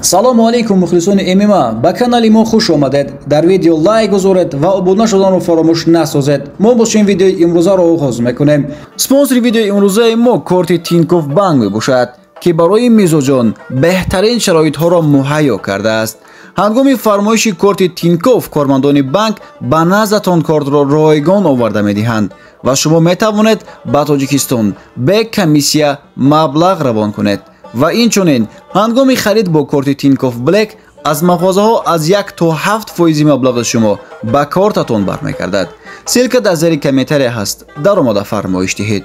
Салому алейкум, мухлисони ММА, ба канали мо хуш омадед. Дар видео лайк гузоред ва обуна шуданро фаромӯш насозед. Мо бошем видеои имрӯзаро оғоз мекунем. Спонсори видеои имрӯзаи мо корти Тинькофф Банк мебошад, ки барои мизоҷон беҳтарин шароитҳоро муҳайё кардааст. Ҳангоми фармоиши корти Тинькофф кормандони банк ба наздатон кортро ройгон оварда медиҳанд ва шумо метавонед ба Тоҷикистон бе комиссия маблағ равон кунед. Ва инчунин ҳангоми харид бо корти Тинькофф Блэк аз мағозаҳо аз 1 то 7% маблағи шумо ба кортатон бармегардад. Ссылка дар зери комментария ҳаст, даромада фармоиш диҳед.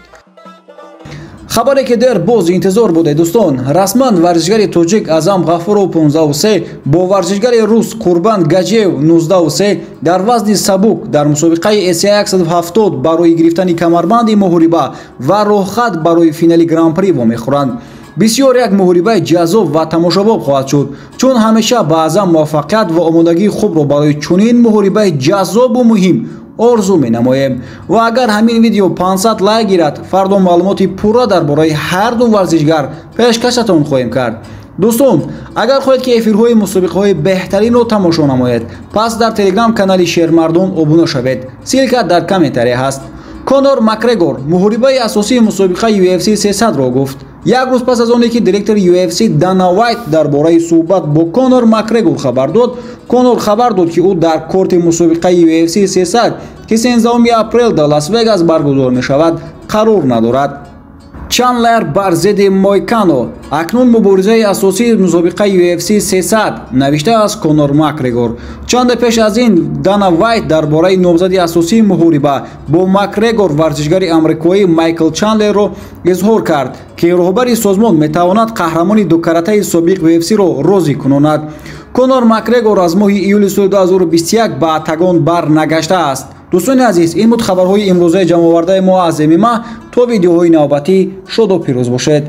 Хабаре ки дер боз интизор буде, дӯстон, расман варзишгари тоҷик Аъзам Ғафуров 15-3 бо варзишгари рус Қурбан Гаҷиев 19-3 дар вазни сабук дар мусобиқаи ACA 170 барои гирифтани камарбанди муҳориба ва роҳхат барои финали гран-при вомехӯранд. Бисёр як муҳорибаи ҷаззоб ва тамошобоб хоҳад шуд, чун ҳамеша ба Аъзам муваффақият ва омодагии хубро барои чунин муҳорибаи ҷаззобу муҳим орзу менамоем. Ва агар ҳамин видео 500 лайк гирад, фардо маълумоти пурра дар бораи ҳар ду варзишгар пешкашатон хоҳем кард. Дӯстон, агар хоҳед, ки эфирҳои мусобиқаҳои беҳтаринро тамошо намоед, пас дар телеграм канали Шермардон обуна шавед. Ссылка дар комментария ҳаст. Конор Макгрегор муҳорибаи асосии мусобиқаи UFC 300-ро гуфт. Як рӯз пас аз оне ки директори UFC Дана Вайт дар бораи суҳбат бо Конор Макгрегор хабар дод, Конор хабар дод, ки ӯ дар корти мусобиқаи UFC 300, ки 13 апрел дар Лас-Вегас баргузор мешавад, қарор надорад. Чандлер бар зидди Мойкано. Акнун муборизаи асосии мусобиқаи UFC 300, навиштааст Конор Макгрегор. Чанде пеш аз ин Дана Вайт дар бораи номзади асосии муҳориба бо Макгрегор варзишгари амрикоӣ Майкл Чандлерро изҳор кард, ки роҳбари созмон метавонад қаҳрамони дукаратаи собиқ UFC-ро розӣ кунонад. Конор Макгрегор аз моҳи июли соли 2021 ба октагон бар нагаштааст. Дӯстони азиз, ин буд хабарҳои имрӯзаи ҷамъовардаи мо аз ММА. То видеоҳои навбатӣ шоду пирӯз бошед.